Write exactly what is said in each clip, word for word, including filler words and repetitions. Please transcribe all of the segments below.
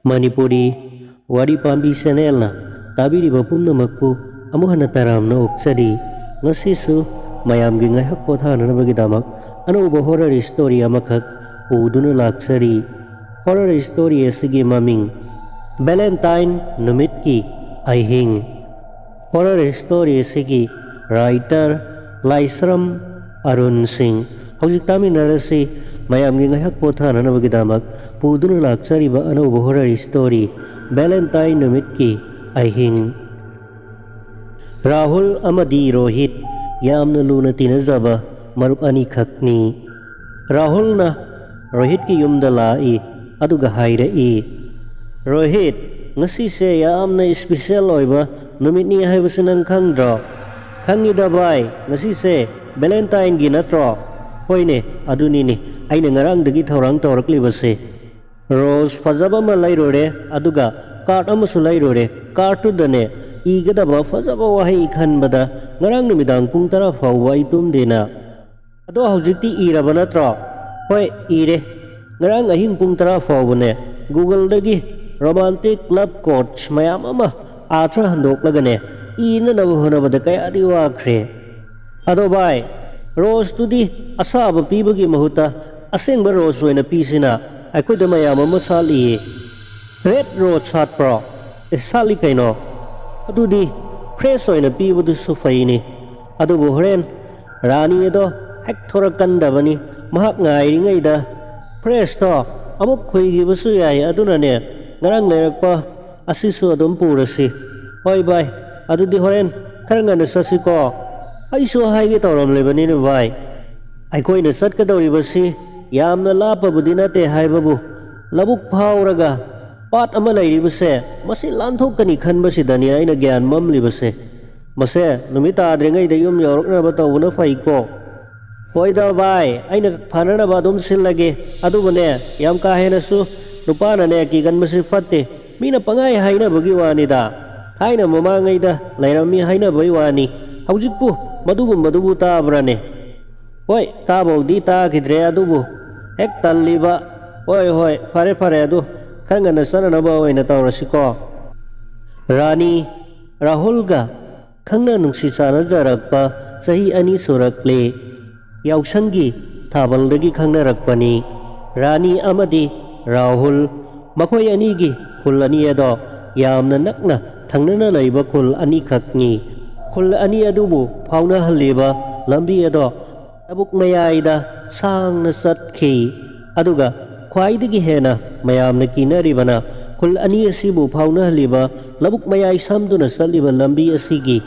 ꯃꯅꯤꯄꯨꯔꯤ ꯋꯥꯔꯤ ꯄꯥꯝꯕꯤ ꯆꯦꯅꯦꯜꯅ ꯇꯥꯕꯤꯔꯤꯕ ꯄꯨꯝꯅꯃꯛꯄꯨ ꯑꯃꯨꯛ ꯍꯟꯅ ꯇꯔꯥꯝꯅ ꯑꯣꯛꯆꯔꯤ꯫ ꯉꯁꯤꯁꯨ ꯃꯌꯥꯝꯒꯤ ꯉꯥꯏꯍꯥꯛ ꯄꯣꯊꯥꯅꯅꯕꯒꯤꯗꯃꯛ ꯑꯅꯧꯕ ꯍꯣꯔꯔ ꯁ꯭ꯇꯣꯔꯤ ꯑꯃꯈꯛ ꯄꯨꯗꯨꯅ ꯂꯥꯛꯆꯔꯤ꯫ ꯍꯣꯔꯔ ꯁ꯭ꯇꯣꯔꯤ ꯑꯁꯤꯒꯤ ꯃꯃꯤꯡ ꯚꯦꯂꯦꯟꯇꯥꯏꯟ ꯅꯨꯃꯤꯠꯀꯤ ꯑꯍꯤꯡ꯫ ꯍꯣꯔꯔ ꯁ꯭ꯇꯣꯔꯤ ꯑꯁꯤꯒꯤ ꯔꯥꯏꯇꯔ ꯂꯥꯏꯁ꯭ꯔꯝ ꯑꯔꯨꯟ ꯁꯤꯡ꯫ ꯍꯧꯖꯤꯛ ꯇꯥꯃꯤꯟꯅꯔꯁꯤ ꯃꯌꯥꯝꯒꯤ ꯉꯥꯏꯍꯥꯛ ꯄꯣꯊꯥꯅꯅꯕꯒꯤꯗꯃꯛ ꯄꯨꯗꯨꯅ ꯂꯥꯛꯆꯔꯤꯕ ꯑꯅꯧꯕ ꯍꯣꯔꯔ ꯁ꯭ꯇꯣꯔꯤ ꯚꯦꯂꯦꯟꯇꯥꯏꯟ ꯅꯨꯃꯤꯠꯀꯤ ꯑꯍꯤꯡ꯫ ꯔꯥꯍꯨꯜ ꯑꯃꯗꯤ ꯔꯣꯍꯤꯠ ꯌꯥꯝꯅ ꯂꯨꯅ ꯇꯤꯟꯅꯖꯕ ꯃꯔꯨꯞ ꯑꯅꯤꯈꯛꯅꯤ꯫ ꯔꯥꯍꯨꯜꯅ ꯔꯣꯍꯤꯠꯀꯤ ꯌꯨꯝꯗ ꯂꯥꯛꯏ, ꯑꯗꯨꯒ ꯍꯥꯏꯔꯛꯏ, "ꯔꯣꯍꯤꯠ, ꯉꯁꯤꯁꯦ ꯌꯥꯝꯅ ꯏꯁꯄꯤꯁꯦꯜ ꯑꯣꯏꯕ ꯅꯨꯃꯤꯠꯅꯤ ꯍꯥꯏꯕꯁꯤ ꯅꯪ ꯈꯪꯗ꯭ꯔꯣ?" "ꯈꯪꯉꯤꯗ ꯚꯥꯏ, ꯉꯁꯤꯁꯦ ꯚꯦꯂꯦꯟꯇꯥꯏꯟꯒꯤ ꯅꯠꯇ꯭ꯔꯣ?" "ꯍꯣꯏꯅꯦ, ꯑꯗꯨꯅꯤꯅꯦ ꯑꯩꯅ ꯉꯔꯥꯡꯗꯒꯤ ꯊꯧꯔꯥꯡ ꯇꯧꯔꯛꯂꯤꯕꯁꯦ꯫ ꯔꯣꯁ ꯐꯖꯕ ꯑꯃ ꯂꯩꯔꯨꯔꯦ, ꯑꯗꯨꯒ ꯀꯥꯔꯠ ꯑꯃꯁꯨ ꯂꯩꯔꯨꯔꯦ꯫ ꯀꯥꯔꯠꯇꯨꯗꯅꯦ ꯏꯒꯗꯕ ꯐꯖꯕ ꯋꯥꯍꯩ ꯈꯟꯕꯗ ꯉꯔꯥꯡ ꯅꯨꯃꯤꯗꯥꯡ ꯄꯨꯡ ꯇꯔꯥ ꯐꯥꯎꯕ ꯑꯩ ꯇꯨꯝꯗꯦꯅ꯫ ꯑꯗꯣ ꯍꯧꯖꯤꯛꯇꯤ ꯏꯔꯕ ꯅꯠꯇ꯭ꯔꯣ?" "ꯍꯣꯏ, ꯏꯔꯦ꯫ ꯉꯔꯥꯡ ꯑꯍꯤꯡ ꯄꯨꯡ ꯇꯔꯥ ꯐꯥꯎꯕꯅꯦ ꯒꯨꯒꯜꯗꯒꯤ ꯔꯣꯃꯥꯟꯇꯤꯛ ꯂꯞ ꯀꯣꯠꯁ ꯃꯌꯥꯝ ꯑꯃ ꯑꯥꯔꯊ ꯍꯟꯗꯣꯛꯂꯒꯅꯦ ꯏꯅꯅꯕ ꯍꯣꯠꯅꯕꯗ ꯀꯌꯥꯗꯤ ꯋꯥꯈ꯭ꯔꯦ꯫ ꯑꯗꯣ ꯚꯥꯏ, ꯔꯣꯁꯇꯨꯗꯤ ꯑꯁꯥꯕ ꯄꯤꯕꯒꯤ ꯃꯍꯨꯠꯇ ꯑꯁꯦꯡꯕ ꯔꯣꯁ ꯑꯣꯏꯅ ꯄꯤꯁꯤꯅ, ꯑꯩꯈꯣꯏꯗ ꯃꯌꯥꯝ ꯑꯃ ꯁꯥꯠꯂꯤꯌꯦ꯫ ꯔꯦꯠ ꯔꯣꯁ ꯁꯥꯠꯄ꯭ꯔꯣ?" "ꯑꯦ, ꯁꯥꯠꯂꯤ ꯀꯩꯅꯣ꯫ ꯑꯗꯨꯗꯤ ꯐ꯭ꯔꯦꯁ ꯑꯣꯏꯅ ꯄꯤꯕꯗꯨꯁꯨ ꯐꯩꯅꯦ꯫ ꯑꯗꯨꯕꯨ ꯍꯣꯔꯦꯟ ꯔꯥꯅꯤ ꯑꯗꯣ ꯍꯦꯛ ꯊꯣꯔꯛꯀꯟꯗꯕꯅꯤ꯫ ꯃꯍꯥꯛ ꯉꯥꯏꯔꯤꯉꯩꯗ ꯐ꯭ꯔꯦꯁꯇꯣ ꯑꯃꯨꯛ ꯈꯨꯏꯈꯤꯕꯁꯨ ꯌꯥꯏ꯫ ꯑꯗꯨꯅꯅꯦ ꯉꯔꯥꯡ ꯂꯩꯔꯛꯄ ꯑꯁꯤꯁꯨ ꯑꯗꯨꯝ ꯄꯨꯔꯁꯤ꯫" "ꯍꯣꯏ ꯚꯥꯏ, ꯑꯗꯨꯗꯤ ꯍꯣꯔꯦꯟ ꯈꯔ ꯉꯟꯅ ꯆꯠꯁꯤꯀꯣ꯫ ꯑꯩꯁꯨ ꯍꯥꯏꯒꯦ ꯇꯧꯔꯝꯂꯤꯕꯅꯤꯅꯦ ꯚꯥꯏ꯫ ꯑꯩꯈꯣꯏꯅ ꯆꯠꯀꯗꯧꯔꯤꯕꯁꯤ ꯌꯥꯝꯅ ꯂꯥꯞꯄꯕꯨꯗꯤ ꯅꯠꯇꯦ ꯍꯥꯏꯕꯕꯨ, ꯂꯧꯕꯨꯛ ꯐꯥꯎꯔꯒ ꯄꯥꯠ ꯑꯃ ꯂꯩꯔꯤꯕꯁꯦ, ꯃꯁꯤ ꯂꯥꯟꯊꯣꯛꯀꯅꯤ ꯈꯟꯕꯁꯤꯗꯅꯤ ꯑꯩꯅ ꯒ꯭ꯌꯥꯟ ꯃꯝꯂꯤꯕꯁꯦ꯫ ꯃꯁꯦ ꯅꯨꯃꯤꯠ ꯇꯥꯗ꯭ꯔꯤꯉꯩꯗ ꯌꯨꯝ ꯌꯧꯔꯛꯅꯕ ꯇꯧꯕꯅ ꯐꯩꯀꯣ꯫" "ꯍꯣꯏꯗ ꯚꯥꯏ, ꯑꯩꯅ ꯐꯅꯅꯕ ꯑꯗꯨꯝ ꯁꯤꯜꯂꯒꯦ꯫ ꯑꯗꯨꯕꯨꯅꯦ, ꯌꯥꯝ ꯀꯥ ꯍꯦꯟꯅꯁꯨ ꯅꯨꯄꯥꯅꯅꯦ ꯀꯤꯒꯟꯕꯁꯤ ꯐꯠꯇꯦ꯫ ꯃꯤꯅ ꯄꯪꯍꯥꯏ ꯍꯥꯏꯅꯕꯒꯤ ꯋꯥꯅꯤꯗ꯫ ꯊꯥꯏꯅ ꯃꯃꯥꯡꯉꯩꯗ ꯂꯩꯔꯝꯃꯤ ꯍꯥꯏꯅꯕꯩ ꯋꯥꯅꯤ꯫ ꯍꯧꯖꯤꯛꯄꯨ ꯃꯗꯨꯒꯨꯝꯕꯗꯨꯕꯨ ꯇꯥꯕ꯭ꯔꯥꯅꯦ?" "ꯍꯣꯏ, ꯇꯥꯕꯧꯗꯤ ꯇꯥꯈꯤꯗ꯭ꯔꯦ, ꯑꯗꯨꯕꯨ ꯍꯦꯛ ꯇꯜꯂꯤꯕ꯫" "ꯍꯣꯏ, ꯍꯣꯏ, ꯐꯔꯦ, ꯐꯔꯦ, ꯑꯗꯨ ꯈꯔ ꯉꯟꯅ ꯆꯠꯅꯅꯕ ꯑꯣꯏꯅ ꯇꯧꯔꯁꯤꯀꯣ꯫ ꯔꯥꯅꯤ, ꯔꯥꯍꯨꯜꯒ ꯈꯪꯅ ꯅꯨꯡꯁꯤ ꯆꯥꯟꯅꯖꯔꯛꯄ ꯆꯍꯤ ꯑꯅꯤ ꯁꯨꯔꯛꯂꯦ꯫ ꯌꯥꯎꯁꯪꯒꯤ ꯊꯥꯕꯜꯗꯒꯤ ꯈꯪꯅꯔꯛꯄꯅꯤ꯫ ꯔꯥꯅꯤ ꯑꯃꯗꯤ ꯔꯥꯍꯨꯜ, ꯃꯈꯣꯏ ꯑꯅꯤꯒꯤ ꯈꯨꯜ ꯑꯅꯤ ꯑꯗꯣ ꯌꯥꯝꯅ ꯅꯛꯅ ꯊꯪꯅꯅ ꯂꯩꯕ ꯈꯨꯜ ꯑꯅꯤꯈꯛꯅꯤ꯫ ꯈꯨꯜ ꯑꯅꯤ ꯑꯗꯨꯕꯨ ꯐꯥꯎꯅꯍꯜꯂꯤꯕ ꯂꯝꯕꯤ ꯑꯗꯣ ꯂꯧꯕꯨꯛ ꯃꯌꯥꯏꯗ ꯁꯥꯡꯅ ꯆꯠꯈꯤ꯫ ꯑꯗꯨꯒ ꯈ꯭ꯋꯥꯏꯗꯒꯤ ꯍꯦꯟꯅ ꯃꯌꯥꯝꯅ ꯀꯤꯅꯔꯤꯕꯅ ꯈꯨꯜ ꯑꯅꯤ ꯑꯁꯤꯕꯨ ꯐꯥꯎꯅꯍꯜꯂꯤꯕ ꯂꯧꯕꯨꯛ ꯃꯌꯥꯏ ꯁꯝꯗꯨꯅ ꯆꯠꯂꯤꯕ ꯂꯝꯕꯤ ꯑꯁꯤꯒꯤ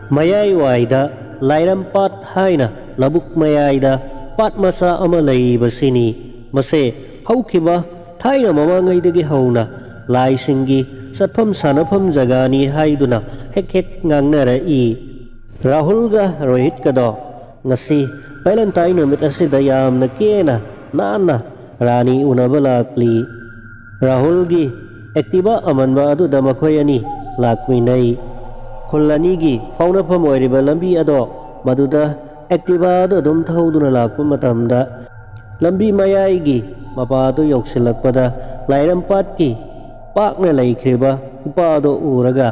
ꯃꯌꯥꯏꯋꯥꯏꯗ ꯂꯥꯏꯔꯝꯄꯥꯠ ꯍꯥꯏꯅ ꯂꯧꯕꯨꯛ ꯃꯌꯥꯏꯗ ꯄꯥꯠ ꯃꯆꯥ ꯑꯃ ꯂꯩꯔꯤꯕꯁꯤꯅꯤ꯫ ꯃꯁꯦ ꯍꯧꯈꯤꯕ ꯊꯥꯏꯅ ꯃꯃꯥꯡꯉꯩꯗꯒꯤ ꯍꯧꯅ ꯂꯥꯏꯁꯤꯡꯒꯤ ꯆꯠꯐꯝ ꯁꯥꯟꯅꯐꯝ ꯖꯒꯥꯅꯤ ꯍꯥꯏꯗꯨꯅ ꯍꯦꯛ ꯍꯦꯛ ꯉꯥꯡꯅꯔꯛꯏ꯫ ꯔꯥꯍꯨꯜꯒ ꯔꯣꯍꯤꯠꯀꯗꯣ ꯉꯁꯤ ꯚꯦꯂꯦꯟꯇꯥꯏꯟ ꯅꯨꯃꯤꯠ ꯑꯁꯤꯗ ꯌꯥꯝꯅ ꯀꯦꯅ ꯅꯥꯟꯅ ꯔꯥꯅꯤ ꯎꯅꯕ ꯂꯥꯛꯂꯤ꯫ ꯔꯥꯍꯨꯜꯒꯤ ꯑꯦꯛꯇꯤꯚꯥ ꯑꯃꯟꯕ ꯑꯗꯨꯗ ꯃꯈꯣꯏ ꯑꯅꯤ ꯂꯥꯛꯃꯤꯟꯅꯩ꯫ ꯈꯨꯜ ꯑꯅꯤꯒꯤ ꯐꯥꯎꯅꯐꯝ ꯑꯣꯏꯔꯤꯕ ꯂꯝꯕꯤ ꯑꯗꯣ ꯃꯗꯨꯗ ꯑꯦꯛꯇꯤꯚꯥ ꯑꯗꯨ ꯑꯗꯨꯝ ꯊꯧꯗꯨꯅ ꯂꯥꯛꯄ ꯃꯇꯝꯗ ꯂꯝꯕꯤ ꯃꯌꯥꯏꯒꯤ ꯃꯄꯥ ꯑꯗꯨ ꯌꯧꯁꯤꯜꯂꯛꯄꯗ ꯂꯥꯏꯔꯝꯄꯥꯠꯀꯤ ꯄꯥꯛꯅ ꯂꯩꯈ꯭ꯔꯤꯕ ꯅꯨꯄꯥ ꯑꯗꯨ ꯎꯔꯒ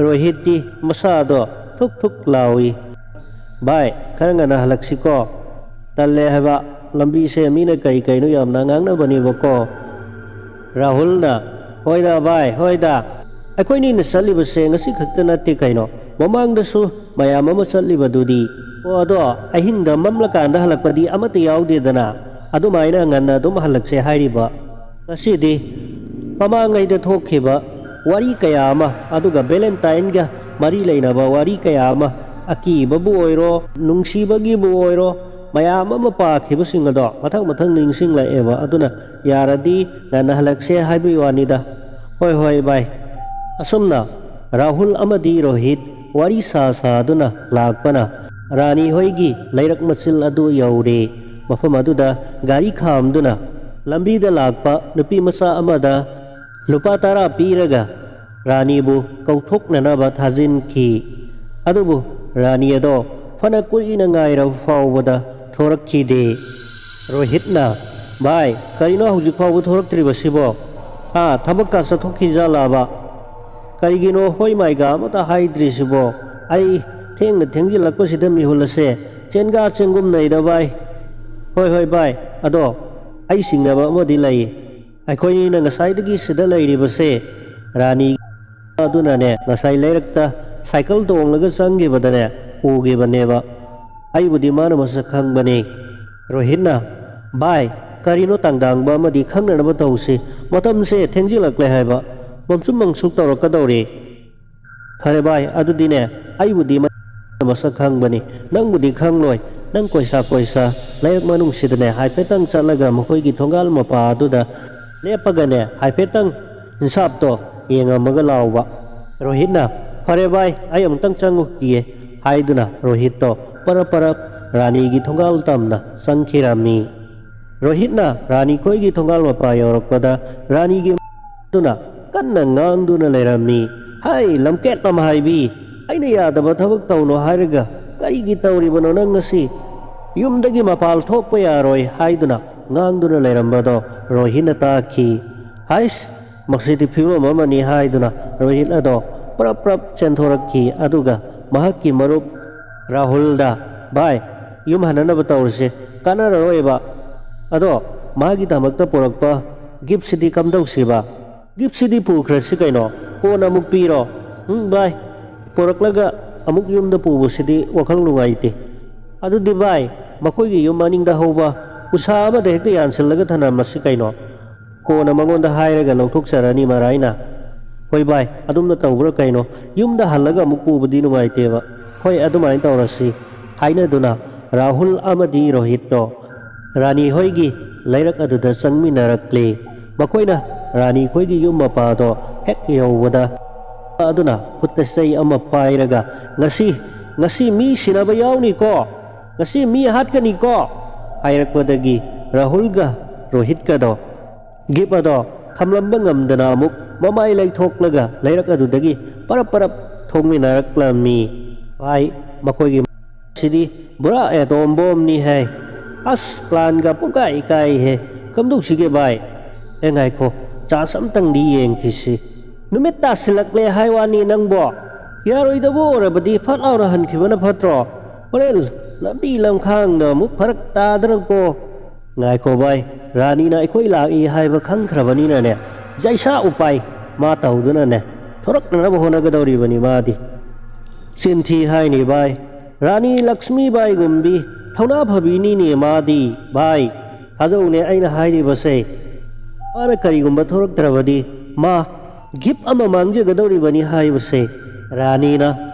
ꯔꯣꯍꯤꯠꯇꯤ ꯃꯁꯥꯗꯣ ꯊꯨꯛ ꯊꯨꯛ ꯂꯥꯎꯏ꯫ "ꯚꯥꯏ, ꯈꯔ ꯉꯟꯅ ꯍꯜꯂꯛꯁꯤꯀꯣ꯫ ꯇꯜꯂꯦ ꯍꯥꯏꯕ, ꯂꯝꯕꯤꯁꯦ ꯃꯤꯅ ꯀꯩ ꯀꯩꯅꯣ ꯌꯥꯝꯅ ꯉꯥꯡꯅꯕꯅꯦꯕꯀꯣ꯫" ꯔꯥꯍꯨꯜꯅ, "ꯍꯣꯏꯗ ꯚꯥꯏ, ꯍꯣꯏꯗ꯫ ꯑꯩꯈꯣꯏꯅꯤꯅ ꯆꯠꯂꯤꯕꯁꯦ ꯉꯁꯤ ꯈꯛꯇ ꯅꯠꯇꯦ ꯀꯩꯅꯣ, ꯃꯃꯥꯡꯗꯁꯨ ꯃꯌꯥꯝ ꯑꯃ ꯆꯠꯂꯤꯕꯗꯨꯗꯤ꯫ ꯑꯣ, ꯑꯗꯣ ꯑꯍꯤꯡꯗ ꯃꯝꯂꯀꯥꯟꯗ ꯍꯜꯂꯛꯄꯗꯤ ꯑꯃꯠꯇ ꯌꯥꯎꯗꯦꯗꯅ, ꯑꯗꯨꯃꯥꯏꯅ ꯉꯟꯅ ꯑꯗꯨꯝ ꯍꯜꯂꯛꯁꯦ ꯍꯥꯏꯔꯤꯕ꯫ ꯉꯁꯤꯗꯤ ꯃꯃꯥꯡꯉꯩꯗ ꯊꯣꯛꯈꯤꯕ ꯋꯥꯔꯤ ꯀꯌꯥ ꯑꯃ, ꯑꯗꯨꯒ ꯚꯦꯂꯦꯟꯇꯥꯏꯟꯒ ꯃꯔꯤ ꯂꯩꯅꯕ ꯋꯥꯔꯤ ꯀꯌꯥ ꯑꯃ, ꯑꯀꯤꯕꯕꯨ ꯑꯣꯏꯔꯣ, ꯅꯨꯡꯁꯤꯕꯒꯤꯕꯨ ꯑꯣꯏꯔꯣ, ꯃꯌꯥꯝ ꯑꯃ ꯄꯥꯈꯤꯕꯁꯤꯡ ꯑꯗꯣ ꯃꯊꯪ ꯃꯊꯪ ꯅꯤꯡꯁꯤꯡꯂꯛꯑꯦꯕ꯫ ꯑꯗꯨꯅ ꯌꯥꯔꯗꯤ ꯉꯟꯅ ꯍꯜꯂꯛꯁꯦ ꯍꯥꯏꯕꯒꯤ ꯋꯥꯅꯤꯗ꯫" "ꯍꯣꯏ, ꯍꯣꯏ, ꯚꯥꯏ꯫" ꯑꯁꯨꯝꯅ ꯔꯥꯍꯨꯜ ꯑꯃꯗꯤ ꯔꯣꯍꯤꯠ ꯋꯥꯔꯤ ꯁꯥ ꯁꯥꯗꯨꯅ ꯂꯥꯛꯄꯅ ꯔꯥꯅꯤ ꯍꯣꯏꯒꯤ ꯂꯩꯔꯛ ꯃꯆꯤꯜ ꯑꯗꯨ ꯌꯧꯔꯦ꯫ ꯃꯐꯝ ꯑꯗꯨꯗ ꯒꯥꯔꯤ ꯈꯥꯝꯗꯨꯅ ꯂꯝꯕꯤꯗ ꯂꯥꯛꯄ ꯅꯨꯄꯤ ꯃꯆꯥ ꯑꯃꯗ ꯂꯨꯄꯥ ꯇꯔꯥ ꯄꯤꯔꯒ ꯔꯥꯅꯤꯕꯨ ꯀꯧꯊꯣꯛꯅꯅꯕ ꯊꯥꯖꯤꯟꯈꯤ꯫ ꯑꯗꯨꯕꯨ ꯔꯥꯅꯤ ꯑꯗꯣ ꯐꯅ ꯀꯨꯏꯅ ꯉꯥꯏꯔꯕ ꯐꯥꯎꯕꯗ ꯊꯣꯔꯛꯈꯤꯗꯦ꯫ ꯔꯣꯍꯤꯠꯅ, "ꯚꯥꯏ, ꯀꯔꯤꯅꯣ ꯍꯧꯖꯤꯛ ꯐꯥꯎꯕ ꯊꯣꯔꯛꯇ꯭ꯔꯤꯕꯁꯤꯕꯣ?" ꯍꯥ, ꯊꯕꯛꯀ ꯆꯠꯊꯣꯛꯈꯤꯖꯥꯠꯂꯕ? ꯀꯔꯤꯒꯤꯅꯣ ꯍꯣꯏ ꯃꯥꯏꯒ ꯑꯃꯇ ꯍꯥꯏꯗ꯭ꯔꯤꯁꯤꯕꯣ? ꯑꯩ ꯊꯦꯡꯅ ꯊꯦꯡꯖꯤꯜꯂꯛꯄꯁꯤꯗ ꯃꯤꯍꯨꯜ ꯑꯁꯦ ꯆꯦꯟꯒꯥ ꯆꯦꯡꯒꯨꯝꯅꯩꯗ ꯚꯥꯏ꯫ ꯍꯣꯏ, ꯍꯣꯏ ꯚꯥꯏ, ꯑꯗꯣ ꯑꯩ ꯆꯤꯡꯅꯕ ꯑꯃꯗꯤ ꯂꯩ꯫ ꯑꯩꯈꯣꯏꯅꯤꯅ ꯉꯁꯥꯏꯗꯒꯤ ꯁꯤꯗ ꯂꯩꯔꯤꯕꯁꯦ ꯔꯥꯅꯤ ꯑꯗꯨꯅꯅꯦ, ꯉꯁꯥꯏ ꯂꯩꯔꯛꯇ ꯁꯥꯏꯀꯜ ꯇꯣꯡꯂꯒ ꯆꯪꯈꯤꯕꯗꯅꯦ, ꯎꯈꯤꯕꯅꯦꯕ꯫ ꯑꯩꯕꯨꯗꯤ ꯃꯥꯅ ꯃꯁꯛ ꯈꯪꯕꯅꯤ꯫ ꯔꯣꯍꯤꯠꯅ, "ꯚꯥꯏ, ꯀꯔꯤꯅꯣ ꯇꯥꯡꯗꯥꯡꯕ ꯑꯃꯗꯤ ꯈꯪꯅꯅꯕ ꯇꯧꯁꯤ꯫ ꯃꯇꯝꯁꯦ ꯊꯦꯡꯖꯤꯜꯂꯛꯂꯦ ꯍꯥꯏꯕ꯫ ꯃꯝꯁꯨꯝ ꯃꯪꯁꯨ ꯇꯧꯔꯛꯀꯗꯧꯔꯤ꯫ ꯐꯔꯦ ꯚꯥꯏ, ꯑꯗꯨꯗꯤꯅꯦ, ꯑꯩꯕꯨꯗꯤ ꯃ-, ꯃꯁꯛ ꯈꯪꯕꯅꯤ꯫ ꯅꯪꯕꯨꯗꯤ ꯈꯪꯂꯣꯏ꯫ ꯅꯪ ꯀꯣꯏꯁꯥ ꯀꯣꯏꯁꯥ ꯂꯩꯔꯛ ꯃꯅꯨꯡꯁꯤꯗꯅꯦ, ꯍꯥꯏꯐꯦꯠꯇꯪ ꯆꯠꯂꯒ ꯃꯈꯣꯏꯒꯤ ꯊꯣꯡꯒꯥꯜ ꯃꯄꯥ ꯑꯗꯨꯗ ꯂꯦꯞꯄꯒꯅꯦ, ꯍꯥꯏꯐꯦꯠꯇꯪ ꯏꯟꯁꯥꯞꯇꯣ ꯌꯦꯡꯉꯝꯃꯒ ꯂꯥꯎꯕ꯫" ꯔꯣꯍꯤꯠꯅ, "ꯐꯔꯦ ꯚꯥꯏ, ꯑꯩ ꯑꯃꯨꯛꯇꯪ ꯆꯪꯉꯨꯈꯤꯒꯦ" ꯍꯥꯏꯗꯨꯅ ꯔꯣꯍꯤꯠꯇꯣ ꯄꯔꯞ ꯄꯔꯞ ꯔꯥꯅꯤꯒꯤ ꯊꯣꯡꯒꯥꯜ ꯇꯝꯅ ꯆꯪꯈꯤꯔꯝꯃꯤ꯫ ꯔꯣꯍꯤꯠꯅ ꯔꯥꯅꯤ ꯈꯣꯏꯒꯤ ꯊꯣꯡꯒꯥꯜ ꯃꯄꯥ ꯌꯧꯔꯛꯄꯗ ꯔꯥꯅꯤꯒꯤ ꯑꯗꯨꯅ ꯀꯟꯅ ꯉꯥꯡꯗꯨꯅ ꯂꯩꯔꯝꯃꯤ꯫ "ꯍꯥꯏ, ꯂꯝꯀꯦꯠ ꯂꯝꯍꯥꯏꯕꯤ, ꯑꯩꯅ ꯌꯥꯗꯕ ꯊꯕꯛ ꯇꯧꯅꯣ ꯍꯥꯏꯔꯒ ꯀꯔꯤꯒꯤ ꯇꯧꯔꯤꯕꯅꯣ ꯅꯪ ꯉꯁꯤ? ꯌꯨꯝꯗꯒꯤ ꯃꯄꯥꯜ ꯊꯣꯛꯄ ꯌꯥꯔꯣꯏ" ꯍꯥꯏꯗꯨꯅ ꯉꯥꯡꯗꯨꯅ ꯂꯩꯔꯝꯕꯗꯣ ꯔꯣꯍꯤꯠꯅ ꯇꯥꯈꯤ꯫ "ꯍꯥꯏꯁ, ꯃꯁꯤꯗꯤ ꯐꯤꯕꯝ ꯑꯃꯅꯤ" ꯍꯥꯏꯗꯨꯅ ꯔꯣꯍꯤꯠ ꯑꯗꯣ ꯄ꯭ꯔꯞ ꯄ꯭ꯔꯞ ꯆꯦꯟꯊꯣꯔꯛꯈꯤ꯫ ꯑꯗꯨꯒ ꯃꯍꯥꯛꯀꯤ ꯃꯔꯨꯞ ꯔꯥꯍꯨꯜꯗ, "ꯚꯥꯏ, ꯌꯨꯝ ꯍꯟꯅꯅꯕ ꯇꯧꯔꯁꯦ, ꯀꯥꯟꯅꯔꯔꯣꯏꯕ꯫ ꯑꯗꯣ ꯃꯥꯒꯤꯗꯃꯛꯇ ꯄꯨꯔꯛꯄ ꯒꯤꯐꯁꯤꯗꯤ ꯀꯝꯗꯧꯁꯤꯕ? ꯒꯤꯐꯁꯤꯗꯤ ꯄꯨꯈ꯭ꯔꯁꯤ ꯀꯩꯅꯣ, ꯀꯣꯟꯅ ꯑꯃꯨꯛ ꯄꯤꯔꯣ꯫ ꯎꯝ, ꯚꯥꯏ, ꯄꯨꯔꯛꯂꯒ ꯑꯃꯨꯛ ꯌꯨꯝꯗ ꯄꯨꯕꯁꯤꯗꯤ ꯋꯥꯈꯜ ꯅꯨꯡꯉꯥꯏꯇꯦ꯫ ꯑꯗꯨꯗꯤ ꯚꯥꯏ, ꯃꯈꯣꯏꯒꯤ ꯌꯨꯝ ꯃꯅꯤꯡꯗ ꯍꯧꯕ ꯎꯁꯥ ꯑꯃꯗ ꯍꯦꯛꯇ ꯌꯥꯟꯁꯤꯜꯂꯒ ꯊꯅꯝꯃꯁꯤ ꯀꯩꯅꯣ꯫ ꯀꯣꯟꯅ ꯃꯉꯣꯟꯗ ꯍꯥꯏꯔꯒ ꯂꯧꯊꯣꯛꯆꯔꯅꯤ ꯃꯔꯥꯏꯅ꯫" "ꯍꯣꯏ ꯚꯥꯏ, ꯑꯗꯨꯝꯅ ꯇꯧꯕ꯭ꯔꯥ ꯀꯩꯅꯣ? ꯌꯨꯝꯗ ꯍꯜꯂꯒ ꯑꯃꯨꯛ ꯄꯨꯕꯗꯤ ꯅꯨꯡꯉꯥꯏꯇꯦꯕ꯫ ꯍꯣꯏ, ꯑꯗꯨꯃꯥꯏꯅ ꯇꯧꯔꯁꯤ" ꯍꯥꯏꯅꯗꯨꯅ ꯔꯥꯍꯨꯜ ꯑꯃꯗꯤ ꯔꯣꯍꯤꯠꯇꯣ ꯔꯥꯅꯤ ꯍꯣꯏꯒꯤ ꯂꯩꯔꯛ ꯑꯗꯨꯗ ꯆꯪꯃꯤꯟꯅꯔꯛꯂꯦ꯫ ꯃꯈꯣꯏꯅ ꯔꯥꯅꯤ ꯈꯣꯏꯒꯤ ꯌꯨꯝ ꯃꯄꯥꯗꯣ ꯍꯦꯛ ꯌꯧꯕꯗ, ꯑꯗꯨꯅ ꯈꯨꯠꯇ ꯆꯩ ꯑꯃ ꯄꯥꯏꯔꯒ, "ꯉꯁꯤ, ꯉꯁꯤ ꯃꯤ ꯁꯤꯅꯕ ꯌꯥꯎꯅꯤꯀꯣ, ꯉꯁꯤ ꯃꯤ ꯍꯥꯠꯀꯅꯤꯀꯣ" ꯍꯥꯏꯔꯛꯄꯗꯒꯤ ꯔꯥꯍꯨꯜꯒ ꯔꯣꯍꯤꯠꯀꯗꯣ ꯒꯤꯞ ꯑꯗꯣ ꯊꯝꯂꯝꯕ ꯉꯝꯗꯅ ꯑꯃꯨꯛ ꯃꯃꯥꯏ ꯂꯩꯊꯣꯛꯂꯒ ꯂꯩꯔꯛ ꯑꯗꯨꯗꯒꯤ ꯄꯔꯞ ꯄꯔꯞ ꯊꯣꯛꯃꯤꯟꯅꯔꯛꯂꯝꯃꯤ꯫ ꯚꯥꯏ, ꯃꯈꯣꯏꯒꯤ ꯁꯤꯗꯤ ꯕꯨꯔꯥ ꯑꯦꯇꯣꯝ ꯕꯣꯝꯅꯤ ꯍꯦ꯫ ꯑꯁ, ꯄ꯭ꯂꯥꯟꯒ ꯄꯨꯡꯀꯥꯏ ꯀꯥꯏꯍꯦ꯫ ꯀꯝꯗꯧꯁꯤꯒꯦ ꯚꯥꯏ? ꯑꯦ, ꯉꯥꯏꯈꯣ, ꯆꯥꯟꯁ ꯑꯝꯇꯪꯗꯤ ꯌꯦꯡꯈꯤꯁꯤ꯫ ꯅꯨꯃꯤꯠ ꯇꯥꯁꯤꯜꯂꯛꯂꯦ ꯍꯥꯏ ꯋꯥꯅꯤ ꯅꯪꯕꯣ꯫ ꯌꯥꯔꯣꯏꯗꯕ ꯑꯣꯏꯔꯕꯗꯤ ꯐꯠ ꯂꯥꯎꯅ ꯍꯟꯈꯤꯕꯅ ꯐꯠꯇ꯭ꯔꯣ? ꯍꯣꯔꯦꯟ ꯂꯝꯕꯤ ꯂꯝꯈꯥꯡꯗ ꯑꯃꯨꯛ ꯐꯔꯛ ꯇꯥꯗꯅꯀꯣ꯫ ꯉꯥꯏꯈꯣ ꯚꯥꯏ, ꯔꯥꯅꯤꯅ ꯑꯩꯈꯣꯏ ꯂꯥꯛꯏ ꯍꯥꯏꯕ ꯈꯪꯈ꯭ꯔꯕꯅꯤꯅꯅꯦ, ꯖꯩꯁꯥ ꯎꯄꯥꯏ ꯃꯥ ꯇꯧꯗꯨꯅꯅꯦ, ꯊꯣꯔꯛꯅꯅꯕ ꯍꯣꯠꯅꯒꯗꯧꯔꯤꯕꯅꯤ ꯃꯥꯗꯤ꯫ ꯆꯤꯟꯊꯤ ꯍꯥꯏꯅꯤ ꯚꯥꯏ, ꯔꯥꯅꯤ ꯂꯛꯁꯃꯤ ꯕꯥꯏꯒꯨꯝꯕꯤ ꯊꯧꯅꯥ ꯐꯕꯤꯅꯤꯅꯦ ꯃꯥꯗꯤ ꯚꯥꯏ꯫ ꯊꯥꯖꯧꯅꯦ ꯑꯩꯅ ꯍꯥꯏꯔꯤꯕꯁꯦ꯫ ꯃꯥꯅ ꯀꯔꯤꯒꯨꯝꯕ ꯊꯣꯔꯛꯇ꯭ꯔꯕꯗꯤ ꯃꯥ ꯒꯤꯐ ꯑꯃ ꯃꯥꯡꯖꯒꯗꯧꯔꯤꯕꯅꯤ ꯍꯥꯏꯕꯁꯦ ꯔꯥꯅꯤꯅ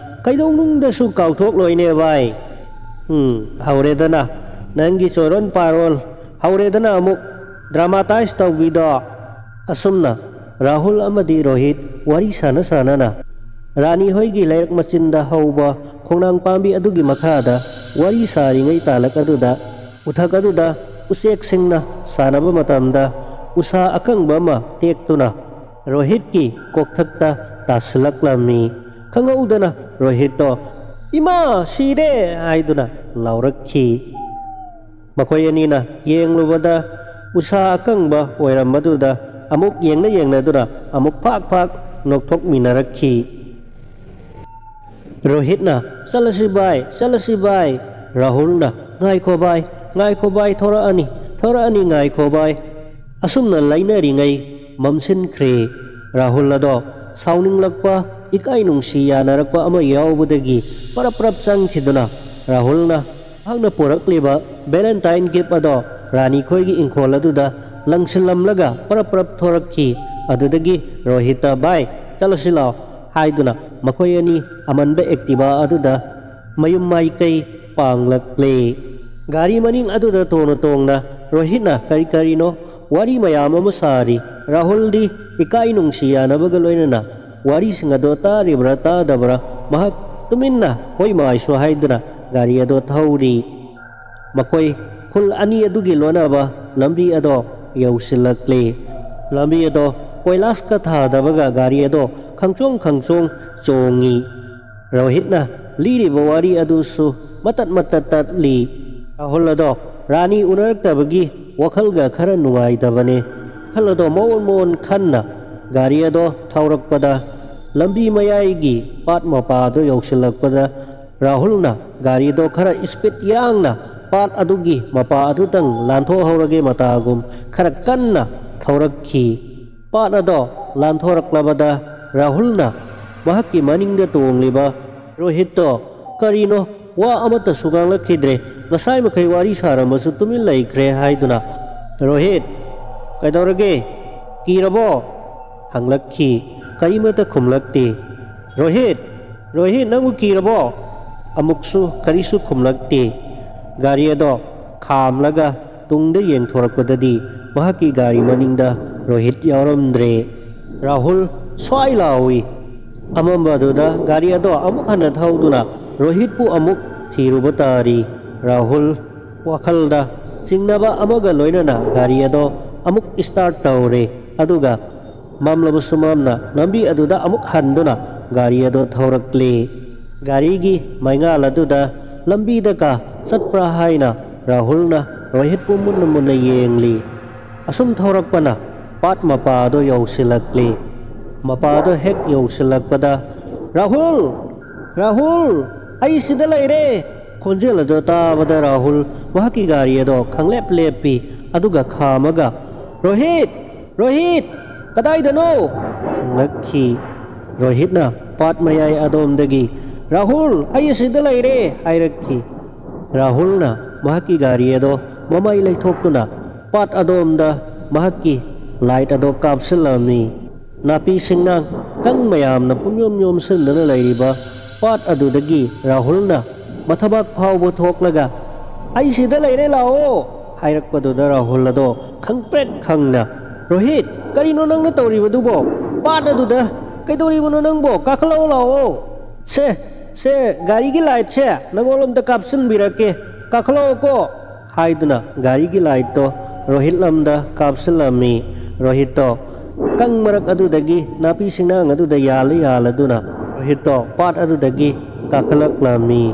ꯀꯩꯗꯧꯅꯨꯡꯗꯁꯨ ꯀꯥꯎꯊꯣꯛꯂꯣꯏꯅꯦ ꯚꯥꯏ꯫ ꯎꯝ, ꯍꯧꯔꯦꯗꯅ꯫ ꯅꯪꯒꯤ ꯆꯣꯏꯔꯣꯟ ꯄꯥꯔꯣꯜ ꯍꯧꯔꯦꯗꯅ ꯑꯃꯨꯛ ꯗ꯭ꯔꯃꯥꯇꯥꯏꯁ ꯇꯧꯕꯤꯗꯣ꯫ ꯑꯁꯨꯝꯅ ꯔꯥꯍꯨꯜ ꯑꯃꯗꯤ ꯔꯣꯍꯤꯠ ꯋꯥꯔꯤ ꯁꯥꯟꯅ ꯁꯥꯟꯅꯅ ꯔꯥꯅꯤ ꯍꯣꯏꯒꯤ ꯂꯩꯔꯛ ꯃꯆꯤꯟꯗ ꯍꯧꯕ ꯈꯣꯡꯅꯥꯡ ꯄꯥꯝꯕꯤ ꯑꯗꯨꯒꯤ ꯃꯈꯥꯗ ꯋꯥꯔꯤ ꯁꯥꯔꯤꯉꯩ ꯇꯥꯂꯛ ꯑꯗꯨꯗ ꯎꯊꯛ ꯑꯗꯨꯗ ꯎꯆꯦꯛꯁꯤꯡꯅ ꯁꯥꯟꯅꯕ ꯃꯇꯝꯗ ꯎꯁꯥ ꯑꯀꯪꯕ ꯑꯃ ꯇꯦꯛꯇꯨꯅ ꯔꯣꯍꯤꯠꯀꯤ ꯀꯣꯛꯊꯛꯇ ꯇꯥꯁꯤꯜꯂꯛꯂꯝꯃꯤ꯫ ꯈꯪꯍꯧꯗꯅ ꯔꯣꯍꯤꯠꯇꯣ "ꯏꯃꯥ, ꯁꯤꯔꯦ!" ꯍꯥꯏꯗꯨꯅ ꯂꯥꯎꯔꯛꯈꯤ꯫ ꯃꯈꯣꯏ ꯑꯅꯤꯅ ꯌꯦꯡꯂꯨꯕꯗ ꯎꯁꯥ ꯑꯀꯪꯕ ꯑꯣꯏꯔꯝꯕꯗꯨꯗ ꯑꯃꯨꯛ ꯌꯦꯡꯅ ꯌꯦꯡꯅꯗꯨꯅ ꯑꯃꯨꯛ ꯐꯥꯛ ꯐꯥꯛ ꯅꯣꯛꯊꯣꯛꯃꯤꯟꯅꯔꯛꯈꯤ꯫ ꯔꯣꯍꯤꯠꯅ "ꯆꯠꯂꯁꯤ ꯚꯥꯏ, ꯆꯠꯂꯁꯤ ꯚꯥꯏ"꯫ ꯔꯥꯍꯨꯜꯅ "ꯉꯥꯏꯈꯣ ꯚꯥꯏ, ꯉꯥꯏꯈꯣ ꯚꯥꯏ, ꯊꯣꯔꯛꯑꯅꯤ, ꯊꯣꯔꯛꯑꯅꯤ, ꯉꯥꯏꯈꯣ ꯚꯥꯏ"꯫ ꯑꯁꯨꯝꯅ ꯂꯩꯅꯔꯤꯉꯩ ꯃꯝꯁꯤꯟꯈ꯭ꯔꯦ꯫ ꯔꯥꯍꯨꯜ ꯑꯗꯣ ꯁꯥꯎꯅꯤꯡꯂꯛꯄ, ꯏꯀꯥꯏ ꯅꯨꯡꯁꯤ ꯌꯥꯅꯔꯛꯄ ꯑꯃ ꯌꯥꯎꯕꯗꯒꯤ ꯄꯔꯞ ꯄꯔꯞ ꯆꯪꯈꯤꯗꯨꯅ ꯔꯥꯍꯨꯜꯅ ꯃꯍꯥꯛꯅ ꯄꯨꯔꯛꯂꯤꯕ ꯚꯦꯂꯦꯟꯇꯥꯏꯟ ꯒꯤꯐ ꯑꯗꯣ ꯔꯥꯅꯤ ꯈꯣꯏꯒꯤ ꯏꯪꯈꯣꯜ ꯑꯗꯨꯗ ꯂꯪꯁꯤꯜꯂꯝꯂꯒ ꯄꯔꯞ ꯄꯔꯞ ꯊꯣꯔꯛꯈꯤ꯫ ꯑꯗꯨꯗꯒꯤ ꯔꯣꯍꯤꯠꯇ "ꯚꯥꯏ, ꯆꯠꯂꯁꯤ ꯂꯥꯛꯑꯣ" ꯍꯥꯏꯗꯨꯅ ꯃꯈꯣꯏ ꯑꯅꯤ ꯑꯃꯟꯕ ꯑꯦꯛꯇꯤꯚꯥ ꯑꯗꯨꯗ ꯃꯌꯨꯝ ꯃꯥꯏꯀꯩ ꯄꯥꯡꯂꯛꯂꯦ꯫ ꯒꯥꯔꯤ ꯃꯅꯤꯡ ꯑꯗꯨꯗ ꯇꯣꯡꯅ ꯇꯣꯡꯅ ꯔꯣꯍꯤꯠꯅ ꯀꯔꯤ ꯀꯔꯤꯅꯣ ꯋꯥꯔꯤ ꯃꯌꯥꯝ ꯑꯃ ꯁꯥꯔꯤ꯫ ꯔꯥꯍꯨꯜꯗꯤ ꯏꯀꯥꯏ ꯅꯨꯡꯁꯤ ꯌꯥꯅꯕꯒ ꯂꯣꯏꯅꯅ ꯋꯥꯔꯤꯁꯤꯡ ꯑꯗꯣ ꯇꯥꯔꯤꯕ꯭ꯔꯥ ꯇꯥꯗꯕ꯭ꯔꯥ ꯃꯍꯥꯛ ꯇꯨꯃꯤꯟꯅ ꯍꯣꯏ ꯃꯥꯏꯁꯨ ꯍꯥꯏꯗꯨꯅ ꯒꯥꯔꯤ ꯑꯗꯣ ꯊꯧꯔꯤ꯫ ꯃꯈꯣꯏ ꯈꯨꯜ ꯑꯅꯤ ꯑꯗꯨꯒꯤ ꯂꯣꯟꯅꯕ ꯂꯝꯕꯤ ꯑꯗꯣ ꯌꯧꯁꯤꯜꯂꯛꯂꯦ꯫ ꯂꯝꯕꯤ ꯑꯗꯣ ꯀꯣꯏꯂꯥꯁꯀ ꯊꯥꯗꯕꯒ ꯒꯥꯔꯤ ꯑꯗꯣ ꯈꯪꯆꯣꯡ ꯈꯪꯆꯣꯡ ꯆꯣꯡꯉꯤ꯫ ꯔꯣꯍꯤꯠꯅ ꯂꯤꯔꯤꯕ ꯋꯥꯔꯤ ꯑꯗꯨꯁꯨ ꯃꯇꯠ ꯃꯇꯠ ꯇꯠꯂꯤ꯫ ꯔꯥꯍꯨꯜ ꯑꯗꯣ ꯔꯥꯅꯤ ꯎꯅꯔꯛꯇꯕꯒꯤ ꯋꯥꯈꯜꯒ ꯈꯔ ꯅꯨꯡꯉꯥꯏꯇꯕꯅꯦ꯫ ꯋꯥꯈꯜ ꯑꯗꯣ ꯃꯑꯣꯟ ꯃꯑꯣꯟ ꯈꯟꯅ ꯒꯥꯔꯤ ꯑꯗꯣ ꯊꯧꯔꯛꯄꯗ, ꯂꯝꯕꯤ ꯃꯌꯥꯏꯒꯤ ꯄꯥꯠ ꯃꯄꯥꯗꯣ ꯌꯧꯁꯤꯜꯂꯛꯄꯗ, ꯔꯥꯍꯨꯜꯅ ꯒꯥꯔꯤꯗꯣ ꯈꯔ ꯏꯁꯄꯤꯠ ꯌꯥꯡꯅ ꯄꯥꯠ ꯑꯗꯨꯒꯤ ꯃꯄꯥ ꯑꯗꯨꯇꯪ ꯂꯥꯟꯊꯣꯛꯍꯧꯔꯒꯦ ꯃꯇꯥꯒꯨꯝ ꯈꯔ ꯀꯟꯅ ꯊꯧꯔꯛꯈꯤ꯫ ꯄꯥꯠ ꯑꯗꯣ ꯂꯥꯟꯊꯣꯔꯛꯂꯕꯗ ꯔꯥꯍꯨꯜꯅ ꯃꯍꯥꯛꯀꯤ ꯃꯅꯤꯡꯗ ꯇꯣꯡꯂꯤꯕ ꯔꯣꯍꯤꯠꯇꯣ, "ꯀꯔꯤꯅꯣ, ꯋꯥ ꯑꯃꯠꯇꯁꯨ ꯉꯥꯡꯂꯛꯈꯤꯗ꯭ꯔꯦ, ꯉꯁꯥꯏ ꯃꯈꯩ ꯋꯥꯔꯤ ꯁꯥꯔꯝꯃꯁꯨ ꯇꯨꯃꯤꯟ ꯂꯩꯈ꯭ꯔꯦ" ꯍꯥꯏꯗꯨꯅ, "ꯔꯣꯍꯤꯠ, ꯀꯩꯗꯧꯔꯒꯦ? ꯀꯤꯔꯕꯣ?" ꯍꯪꯂꯛꯈꯤ꯫ ꯀꯔꯤꯃꯠꯇ ꯈꯨꯝꯂꯛꯇꯦ꯫ "ꯔꯣꯍꯤꯠ, ꯔꯣꯍꯤꯠ, ꯅꯪꯕꯨ ꯀꯤꯔꯕꯣ?" ꯑꯃꯨꯛꯁꯨ ꯀꯔꯤꯁꯨ ꯈꯨꯝꯂꯛꯇꯦ꯫ ꯒꯥꯔꯤ ꯑꯗꯣ ꯈꯥꯝꯂꯒ ꯇꯨꯡꯗ ꯌꯦꯡꯊꯣꯔꯛꯄꯗꯗꯤ ꯃꯍꯥꯛꯀꯤ ꯒꯥꯔꯤ ꯃꯅꯤꯡꯗ ꯔꯣꯍꯤꯠ ꯌꯥꯎꯔꯝꯗ꯭ꯔꯦ꯫ ꯔꯥꯍꯨꯜ ꯁ꯭ꯋꯥꯏ ꯂꯥꯎꯏ꯫ ꯑꯃꯝꯕꯗꯨꯗ ꯒꯥꯔꯤ ꯑꯗꯣ ꯑꯃꯨꯛ ꯍꯟꯅ ꯊꯧꯗꯨꯅ ꯔꯣꯍꯤꯠꯄꯨ ꯑꯃꯨꯛ ꯊꯤꯔꯨꯕ ꯇꯥꯔꯤ꯫ ꯔꯥꯍꯨꯜ ꯋꯥꯈꯜꯗ ꯆꯤꯡꯅꯕ ꯑꯃꯒ ꯂꯣꯏꯅꯅ ꯒꯥꯔꯤ ꯑꯗꯣ ꯑꯃꯨꯛ ꯏꯁꯇꯥꯔꯠ ꯇꯧꯔꯦ꯫ ꯑꯗꯨꯒ ꯃꯝꯂꯕꯁꯨ ꯃꯝꯅ ꯂꯝꯕꯤ ꯑꯗꯨꯗ ꯑꯃꯨꯛ ꯍꯟꯗꯨꯅ ꯒꯥꯔꯤ ꯑꯗꯨ ꯊꯧꯔꯛꯂꯤ꯫ ꯒꯥꯔꯤꯒꯤ ꯃꯩꯉꯥꯜ ꯑꯗꯨꯗ ꯂꯝꯕꯤꯗ ꯀ ꯆꯠꯄ꯭ꯔꯥ ꯍꯥꯏꯅ ꯔꯥꯍꯨꯜꯅ ꯔꯣꯍꯤꯠꯄꯨ ꯃꯨꯟꯅ ꯃꯨꯟꯅ ꯌꯦꯡꯂꯤ꯫ ꯑꯁꯨꯝ ꯊꯧꯔꯛꯄꯅ ꯄꯥꯠ ꯃꯄꯥꯗꯣ ꯌꯧꯁꯤꯜꯂꯛꯂꯤ꯫ ꯃꯄꯥꯗꯣ ꯍꯦꯛ ꯌꯧꯁꯤꯜꯂꯛꯄꯗ, "ꯔꯥꯍꯨꯜ! ꯔꯥꯍꯨꯜ! ꯑꯩ ꯁꯤꯗ ꯂꯩꯔꯦ!" ꯈꯣꯟꯖꯦꯜ ꯑꯗꯨ ꯇꯥꯕꯗ ꯔꯥꯍꯨꯜ ꯃꯍꯥꯛꯀꯤ ꯒꯥꯔꯤ ꯑꯗꯣ ꯈꯪꯂꯦꯞ ꯂꯦꯞꯄꯤ꯫ ꯑꯗꯨꯒ ꯈꯥꯝꯃꯒ, "ꯔꯣꯍꯤꯠ! ꯔꯣꯍꯤꯠ! ꯀꯗꯥꯏꯗꯅꯣ?" ꯍꯪꯂꯛꯈꯤ꯫ ꯔꯣꯍꯤꯠꯅ ꯄꯥꯠ ꯃꯌꯥꯏ ꯑꯗꯣꯝꯗꯒꯤ, "ꯔꯥꯍꯨꯜ, ꯑꯩ ꯑꯁꯤꯗ ꯂꯩꯔꯦ!" ꯍꯥꯏꯔꯛꯈꯤ꯫ ꯔꯥꯍꯨꯜꯅ ꯃꯍꯥꯛꯀꯤ ꯒꯥꯔꯤ ꯑꯗꯣ ꯃꯃꯥꯏ ꯂꯩꯊꯣꯛꯇꯨꯅ ꯄꯥꯠ ꯑꯗꯣꯝꯗ ꯃꯍꯥꯛꯀꯤ ꯂꯥꯏꯠ ꯑꯗꯣ ꯀꯥꯞꯁꯤꯜꯂꯝꯃꯤ꯫ ꯅꯥꯄꯤ ꯁꯤꯡꯅꯥꯡ ꯀꯪ ꯃꯌꯥꯝꯅ ꯄꯨꯝꯌꯣꯝ ꯌꯣꯝꯁꯤꯟꯗꯨꯅ ꯂꯩꯔꯤꯕ ꯄꯥꯠ ꯑꯗꯨꯗꯒꯤ ꯔꯥꯍꯨꯜꯅ ꯃꯊꯕꯥꯛ ꯐꯥꯎꯕ ꯊꯣꯛꯂꯒ, "ꯑꯩ ꯁꯤꯗ ꯂꯩꯔꯦ, ꯂꯥꯛꯑꯣ!" ꯍꯥꯏꯔꯛꯄꯗꯨꯗ ꯔꯥꯍꯨꯜ ꯑꯗꯣ ꯈꯪꯄ꯭ꯔꯦꯛ ꯈꯪꯅ, "ꯔꯣꯍꯤꯠ, ꯀꯔꯤꯅꯣ ꯅꯪꯅ ꯇꯧꯔꯤꯕꯗꯨꯕꯣ? ꯄꯥꯠ ꯑꯗꯨꯗ ꯀꯩꯗꯧꯔꯤꯕꯅꯣ ꯅꯪꯕꯣ? ꯀꯥꯈꯠꯂꯛꯑꯣ, ꯂꯥꯛꯑꯣ!" "ꯁꯦ, ꯁꯦ, ꯒꯥꯔꯤꯒꯤ ꯂꯥꯏꯠꯁꯦ ꯅꯪꯉꯣꯟꯂꯣꯝꯗ ꯀꯥꯞꯁꯤꯟꯕꯤꯔꯛꯀꯦ꯫ ꯀꯥꯈꯠꯂꯛꯑꯣꯀꯣ!" ꯍꯥꯏꯗꯨꯅ ꯒꯥꯔꯤꯒꯤ ꯂꯥꯏꯠꯇꯣ ꯔꯣꯍꯤꯠ ꯂꯝꯗ ꯀꯥꯞꯁꯤꯜꯂꯝꯃꯤ꯫ ꯔꯣꯍꯤꯠꯇꯣ ꯀꯪ ꯃꯔꯛ ꯑꯗꯨꯗꯒꯤ ꯅꯥꯄꯤ ꯁꯤꯡꯅꯥꯡ ꯑꯗꯨꯗ ꯌꯥꯜꯂ ꯌꯥꯜꯂꯗꯨꯅ ꯔꯣꯍꯤꯠꯇꯣ ꯄꯥꯠ ꯑꯗꯨꯗꯒꯤ ꯀꯥꯈꯠꯂꯛꯂꯝꯃꯤ꯫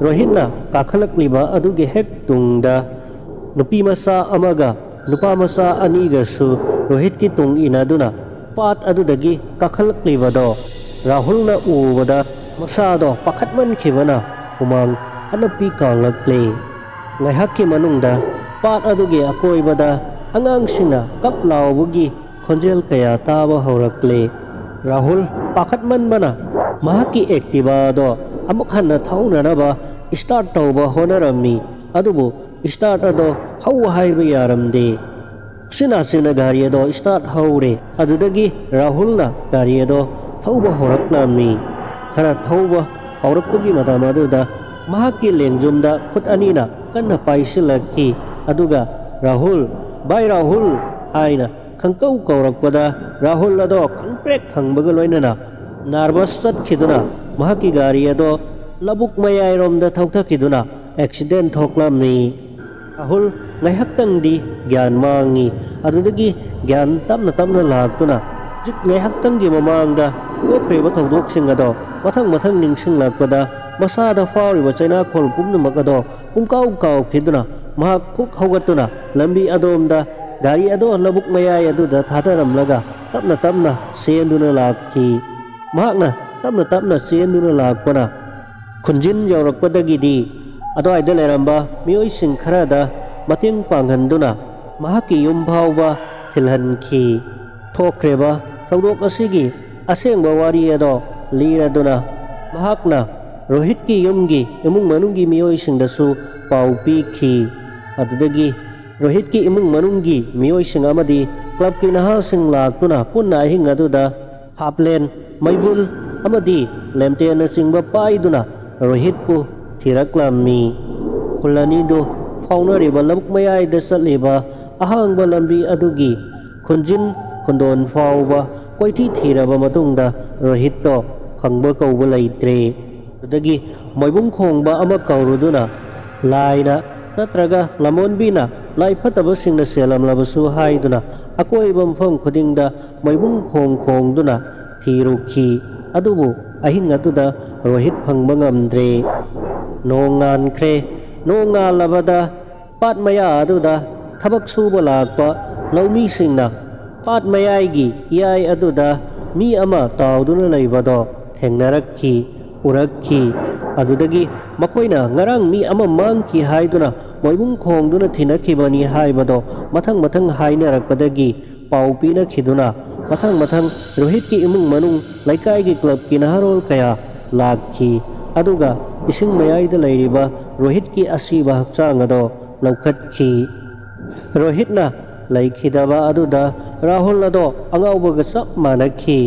ꯔꯣꯍꯤꯠꯅ ꯀꯥꯈꯠꯂꯛꯂꯤꯕ ꯑꯗꯨꯒꯤ ꯍꯦꯛ ꯇꯨꯡꯗ ꯅꯨꯄꯤ ꯃꯆꯥ ꯑꯃꯒ ꯅꯨꯄꯥ ꯃꯆꯥ ꯑꯅꯤꯒꯁꯨ ꯔꯣꯍꯤꯠꯀꯤ ꯇꯨꯡ ꯏꯟꯅꯗꯨꯅ ꯄꯥꯠ ꯑꯗꯨꯗꯒꯤ ꯀꯥꯈꯠꯂꯛꯂꯤꯕꯗꯣ ꯔꯥꯍꯨꯜꯅ ꯎꯕꯗ ꯃꯁꯥꯗꯣ ꯄꯥꯈꯠꯃꯟꯈꯤꯕꯅ ꯍꯨꯃꯥꯡ ꯑꯅꯞꯄꯤ ꯀꯥꯡꯂꯛꯂꯦ꯫ ꯉꯥꯏꯍꯥꯛꯀꯤ ꯃꯅꯨꯡꯗ ꯄꯥꯠ ꯑꯗꯨꯒꯤ ꯑꯀꯣꯏꯕꯗ ꯑꯉꯥꯡꯁꯤꯡꯅ ꯀꯞ ꯂꯥꯎꯕꯒꯤ ꯈꯣꯟꯖꯦꯜ ꯀꯌꯥ ꯇꯥꯕ ꯍꯧꯔꯛꯂꯦ꯫ ꯔꯥꯍꯨꯜ ꯄꯥꯈꯠꯃꯟꯕꯅ ꯃꯍꯥꯛꯀꯤ ꯑꯦꯛꯇꯤꯚꯥ ꯑꯗꯣ ꯑꯃꯨꯛ ꯍꯟꯅ ꯊꯧꯅꯅꯕ ꯁ꯭ꯇꯥꯔꯠ ꯇꯧꯕ ꯍꯣꯠꯅꯔꯝꯃꯤ, ꯑꯗꯨꯕꯨ ꯁ꯭ꯇꯥꯔꯠ ꯑꯗꯣ ꯍꯧ ꯍꯥꯏꯕ ꯌꯥꯔꯝꯗꯦ꯫ ꯎꯆꯤꯟ ꯅꯥꯆꯤꯟꯅ ꯒꯥꯔꯤ ꯑꯗꯣ ꯁ꯭ꯇꯥꯔꯠ ꯍꯧꯔꯦ꯫ ꯑꯗꯨꯗꯒꯤ ꯔꯥꯍꯨꯜꯅ ꯒꯥꯔꯤ ꯑꯗꯣ ꯊꯧꯕ ꯍꯧꯔꯛꯂꯝꯃꯤ꯫ ꯈꯔ ꯊꯧꯕ ꯍꯧꯔꯛꯄꯒꯤ ꯃꯇꯝ ꯑꯗꯨꯗ ꯃꯍꯥꯛꯀꯤ ꯂꯦꯡꯖꯨꯝꯗ ꯈꯨꯠ ꯑꯅꯤꯅ ꯀꯟꯅ ꯄꯥꯏꯁꯤꯜꯂꯛꯈꯤ꯫ ꯑꯗꯨꯒ "ꯔꯥꯍꯨꯜ, ꯚꯥꯏ ꯔꯥꯍꯨꯜ" ꯍꯥꯏꯅ ꯈꯪꯀꯧ ꯀꯧꯔꯛꯄꯗ ꯔꯥꯍꯨꯜ ꯑꯗꯣ ꯈꯪꯄ꯭ꯔꯦꯛ ꯈꯪꯕꯒ ꯂꯣꯏꯅꯅ ꯅꯔꯚꯁ ꯆꯠꯈꯤꯗꯨꯅ ꯃꯍꯥꯛꯀꯤ ꯒꯥꯔꯤ ꯑꯗꯣ ꯂꯧꯕꯨꯛ ꯃꯌꯥꯏꯔꯣꯝꯗ ꯊꯧꯊꯈꯤꯗꯨꯅ ꯑꯦꯛꯁꯤꯗꯦꯟ ꯊꯣꯛꯂꯝꯃꯤ꯫ ꯔꯥꯍꯨꯜ ꯉꯥꯏꯍꯥꯛꯇꯪꯗꯤ ꯒ꯭ꯌꯥꯟ ꯃꯥꯡꯉꯤ꯫ ꯑꯗꯨꯗꯒꯤ ꯒ꯭ꯌꯥꯟ ꯇꯞꯅ ꯇꯞꯅ ꯂꯥꯛꯇꯨꯅ ꯍꯧꯖꯤꯛ ꯉꯥꯏꯍꯥꯛꯇꯪꯒꯤ ꯃꯃꯥꯡꯗ ꯊꯣꯛꯈ꯭ꯔꯤꯕ ꯊꯧꯗꯣꯛꯁꯤꯡ ꯑꯗꯣ ꯃꯊꯪ ꯃꯊꯪ ꯅꯤꯡꯁꯤꯡꯂꯛꯄꯗ ꯃꯁꯥꯗ ꯐꯥꯎꯔꯤꯕ ꯆꯩꯅꯥꯈꯣꯜ ꯄꯨꯝꯅꯃꯛ ꯑꯗꯣ ꯄꯨꯡꯀꯥꯎ ꯀꯥꯎꯈꯤꯗꯨꯅ ꯃꯍꯥꯛ ꯐꯨꯛ ꯍꯧꯒꯠꯇꯨꯅ ꯂꯝꯕꯤ ꯑꯗꯣꯝꯗ ꯒꯥꯔꯤ ꯑꯗꯣ ꯂꯧꯕꯨꯛ ꯃꯌꯥꯏ ꯑꯗꯨꯗ ꯊꯥꯗꯔꯝꯂꯒ ꯇꯞꯅ ꯇꯞꯅ ꯆꯦꯟꯗꯨꯅ ꯂꯥꯛꯈꯤ꯫ ꯃꯍꯥꯛꯅ ꯇꯞꯅ ꯇꯞꯅ ꯆꯦꯟꯗꯨꯅ ꯂꯥꯛꯄꯅ ꯈꯨꯟꯖꯤꯟ ꯌꯧꯔꯛꯄꯗꯒꯤꯗꯤ ꯑꯗꯨꯋꯥꯏꯗ ꯂꯩꯔꯝꯕ ꯃꯤꯑꯣꯏꯁꯤꯡ ꯈꯔꯗ ꯃꯇꯦꯡ ꯄꯥꯡꯍꯟꯗꯨꯅ ꯃꯍꯥꯛꯀꯤ ꯌꯨꯝ ꯐꯥꯎꯕ ꯊꯤꯜꯍꯟꯈꯤ꯫ ꯊꯣꯛꯈ꯭ꯔꯤꯕ ꯊꯧꯗꯣꯛ ꯑꯁꯤꯒꯤ ꯑꯁꯦꯡꯕ ꯋꯥꯔꯤ ꯑꯗꯣ ꯂꯤꯔꯗꯨꯅ ꯃꯍꯥꯛꯅ ꯔꯣꯍꯤꯠꯀꯤ ꯌꯨꯝꯒꯤ ꯏꯃꯨꯡ ꯃꯅꯨꯡꯒꯤ ꯃꯤꯑꯣꯏꯁꯤꯡꯗꯁꯨ ꯄꯥꯎ ꯄꯤꯈꯤ꯫ ꯑꯗꯨꯗꯒꯤ ꯔꯣꯍꯤꯠꯀꯤ ꯏꯃꯨꯡ ꯃꯅꯨꯡꯒꯤ ꯃꯤꯑꯣꯏꯁꯤꯡ ꯑꯃꯗꯤ ꯀ꯭ꯂꯕꯀꯤ ꯅꯍꯥꯁꯤꯡ ꯂꯥꯛꯇꯨꯅ ꯄꯨꯟꯅ ꯑꯍꯤꯡ ꯑꯗꯨꯗ ꯍꯥꯞꯂꯦꯟ, ꯃꯩꯕꯨꯜ ꯑꯃꯗꯤ ꯂꯦꯝꯇꯦꯟꯅꯆꯤꯡꯕ ꯄꯥꯏꯗꯨꯅ ꯔꯣꯍꯤꯠꯄꯨ ꯊꯤꯔꯛꯂꯝꯃꯤ꯫ ꯈꯨꯜ ꯑꯅꯤꯗꯨ ꯐꯥꯎꯅꯔꯤꯕ ꯂꯧꯕꯨꯛ ꯃꯌꯥꯏꯗ ꯆꯠꯂꯤꯕ ꯑꯍꯥꯡꯕ ꯂꯝꯕꯤ ꯑꯗꯨꯒꯤ ꯈꯨꯟꯖꯤꯟ ꯈꯨꯟꯗꯣꯟ ꯐꯥꯎꯕ ꯀꯣꯏꯊꯤ ꯊꯤꯔꯕ ꯃꯇꯨꯡꯗ ꯔꯣꯍꯤꯠꯇꯣ ꯐꯪꯕ ꯀꯧꯕ ꯂꯩꯇ꯭ꯔꯦ꯫ ꯑꯗꯨꯗꯒꯤ ꯃꯣꯏꯕꯨꯡ ꯈꯣꯡꯕ ꯑꯃ ꯀꯧꯔꯨꯗꯨꯅ ꯂꯥꯏꯅ ꯅꯠꯇ꯭ꯔꯒ ꯂꯃꯣꯟꯕꯤꯅ ꯂꯥꯏ ꯐꯠꯇꯕꯁꯤꯡꯅ ꯁꯦꯜꯂꯝꯂꯕꯁꯨ ꯍꯥꯏꯗꯨꯅ ꯑꯀꯣꯏꯕ ꯃꯐꯝ ꯈꯨꯗꯤꯡꯗ ꯃꯣꯏꯕꯨꯡ ꯈꯣꯡ ꯈꯣꯡꯗꯨꯅ ꯊꯤꯔꯨꯈꯤ꯫ ꯑꯗꯨꯕꯨ ꯑꯍꯤꯡ ꯑꯗꯨꯗ ꯔꯣꯍꯤꯠ ꯐꯪꯕ ꯉꯝꯗ꯭ꯔꯦ꯫ ꯅꯣꯡ ꯉꯥꯟꯈ꯭ꯔꯦ꯫ ꯅꯣꯡ ꯉꯥꯜꯂꯕꯗ ꯄꯥꯠ ꯃꯌꯥ ꯑꯗꯨꯗ ꯊꯕꯛ ꯁꯨꯕ ꯂꯥꯛꯄ ꯂꯧꯃꯤꯁꯤꯡꯅ ꯄꯥꯠ ꯃꯌꯥꯏꯒꯤ ꯏꯌꯥꯏ ꯑꯗꯨꯗ ꯃꯤ ꯑꯃ ꯇꯥꯎꯗꯨꯅ ꯂꯩꯕꯗꯣ ꯊꯦꯡꯅꯔꯛꯈꯤ, ꯎꯔꯛꯈꯤ꯫ ꯑꯗꯨꯗꯒꯤ ꯃꯈꯣꯏꯅ ꯉꯔꯥꯡ ꯃꯤ ꯑꯃ ꯃꯥꯡꯈꯤ ꯍꯥꯏꯗꯨꯅ ꯃꯣꯏꯕꯨꯡ ꯈꯣꯡꯗꯨꯅ ꯊꯤꯅꯈꯤꯕꯅꯤ ꯍꯥꯏꯕꯗꯣ ꯃꯊꯪ ꯃꯊꯪ ꯍꯥꯏꯅꯔꯛꯄꯗꯒꯤ ꯄꯥꯎ ꯄꯤꯅꯈꯤꯗꯨꯅ ꯃꯊꯪ ꯃꯊꯪ ꯔꯣꯍꯤꯠꯀꯤ ꯏꯃꯨꯡ ꯃꯅꯨꯡ, ꯂꯩꯀꯥꯏꯒꯤ ꯀ꯭ꯂꯕꯀꯤ ꯅꯍꯥꯔꯣꯜ ꯀꯌꯥ ꯂꯥꯛꯈꯤ꯫ ꯑꯗꯨꯒ ꯏꯁꯤꯡ ꯃꯌꯥꯏꯗ ꯂꯩꯔꯤꯕ ꯔꯣꯍꯤꯠꯀꯤ ꯑꯁꯤꯕ ꯍꯛꯆꯥꯡ ꯑꯗꯣ ꯂꯧꯈꯠꯈꯤ꯫ ꯔꯣꯍꯤꯠꯅ ꯂꯩꯈꯤꯗꯕ ꯑꯗꯨꯗ ꯔꯥꯍꯨꯜ ꯑꯗꯣ ꯑꯉꯥꯎꯕꯒ ꯆꯞ ꯃꯥꯟꯅꯈꯤ꯫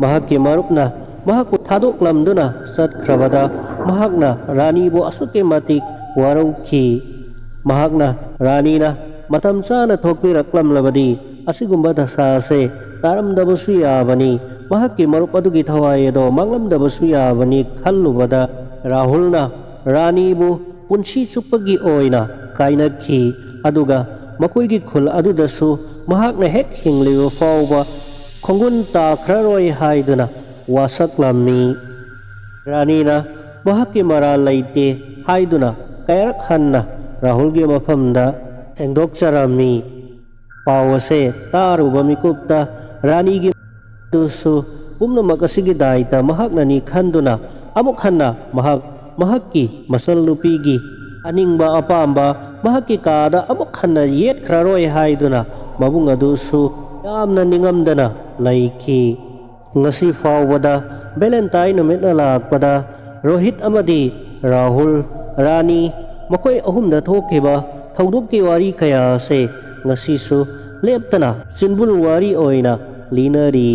ꯃꯍꯥꯛꯀꯤ ꯃꯔꯨꯞꯅ ꯃꯍꯥꯛꯄꯨ ꯊꯥꯗꯣꯛꯂꯝꯗꯨꯅ ꯆꯠꯈ꯭ꯔꯕꯗ ꯃꯍꯥꯛꯅ ꯔꯥꯅꯤꯕꯨ ꯑꯁꯨꯛꯀꯤ ꯃꯇꯤꯛ ꯋꯥꯔꯧꯈꯤ꯫ ꯃꯍꯥꯛꯅ ꯔꯥꯅꯤꯅ ꯃꯇꯝ ꯆꯥꯅ ꯊꯣꯛꯄꯤꯔꯛꯂꯝꯂꯕꯗꯤ ꯑꯁꯤꯒꯨꯝꯕ ꯗꯁꯥ ꯑꯁꯦ ꯇꯥꯔꯝꯗꯕꯁꯨ ꯌꯥꯕꯅꯤ, ꯃꯍꯥꯛꯀꯤ ꯃꯔꯨꯞ ꯑꯗꯨꯒꯤ ꯊꯋꯥꯏ ꯑꯗꯣ ꯃꯥꯡꯂꯝꯗꯕꯁꯨ ꯌꯥꯕꯅꯤ ꯈꯜꯂꯨꯕꯗ ꯔꯥꯍꯨꯜꯅ ꯔꯥꯅꯤꯕꯨ ꯄꯨꯟꯁꯤ ꯆꯨꯞꯄꯒꯤ ꯑꯣꯏꯅ ꯀꯥꯏꯅꯈꯤ꯫ ꯑꯗꯨꯒ ꯃꯈꯣꯏꯒꯤ ꯈꯨꯜ ꯑꯗꯨꯗꯁꯨ ꯃꯍꯥꯛꯅ ꯍꯦꯛ ꯍꯤꯡꯂꯤꯕ ꯐꯥꯎꯕ ꯈꯣꯡꯒꯨꯟ ꯇꯥꯈ꯭ꯔꯔꯣꯏ ꯍꯥꯏꯗꯨꯅ ꯋꯥꯁꯛꯂꯝꯃꯤ꯫ ꯔꯥꯅꯤꯅ ꯃꯍꯥꯛꯀꯤ ꯃꯔꯥꯜ ꯂꯩꯇꯦ ꯍꯥꯏꯗꯨꯅ ꯀꯌꯥꯔꯛ ꯍꯟꯅ ꯔꯥꯍꯨꯜꯒꯤ ꯃꯐꯝꯗ ꯁꯦꯡꯗꯣꯛꯆꯔꯝꯃꯤ꯫ ꯄꯥꯎ ꯑꯁꯦ ꯇꯥꯔꯨꯕ ꯃꯤꯀꯨꯞꯇ ꯔꯥꯅꯤꯒꯤ ꯑꯗꯨꯁꯨ ꯄꯨꯝꯅꯃꯛ ꯑꯁꯤꯒꯤ ꯗꯥꯏꯇ ꯃꯍꯥꯛꯅꯅꯤ ꯈꯟꯗꯨꯅ ꯑꯃꯨꯛ ꯍꯟꯅ ꯃꯍꯥꯛ ꯃꯍꯥꯛꯀꯤ ꯃꯆꯜ ꯅꯨꯄꯤꯒꯤ ꯑꯅꯤꯡꯕ ꯑꯄꯥꯝꯕ ꯃꯍꯥꯛꯀꯤ ꯀꯥꯗ ꯑꯃꯨꯛ ꯍꯟꯅ ꯌꯦꯠꯈ꯭ꯔꯔꯣꯏ ꯍꯥꯏꯗꯨꯅ ꯃꯕꯨꯡ ꯑꯗꯨꯁꯨ ꯌꯥꯝꯅ ꯅꯤꯡꯉꯝꯗꯅ ꯂꯩꯈꯤ꯫ ꯉꯁꯤ ꯐꯥꯎꯕꯗ ꯚꯦꯂꯦꯟꯇꯥꯏꯟ ꯅꯨꯃꯤꯠꯅ ꯂꯥꯛꯄꯗ ꯔꯣꯍꯤꯠ ꯑꯃꯗꯤ ꯔꯥꯍꯨꯜ, ꯔꯥꯅꯤ ꯃꯈꯣꯏ ꯑꯍꯨꯝꯗ ꯊꯣꯛꯈꯤꯕ ꯊꯧꯗꯣꯛꯀꯤ ꯋꯥꯔꯤ ꯀꯌꯥ ꯑꯁꯦ ꯉꯁꯤꯁꯨ ꯂꯦꯞꯇꯅ ꯆꯤꯟꯕꯨꯜ ꯋꯥꯔꯤ ꯑꯣꯏꯅ ꯂꯤꯅꯔꯤ꯫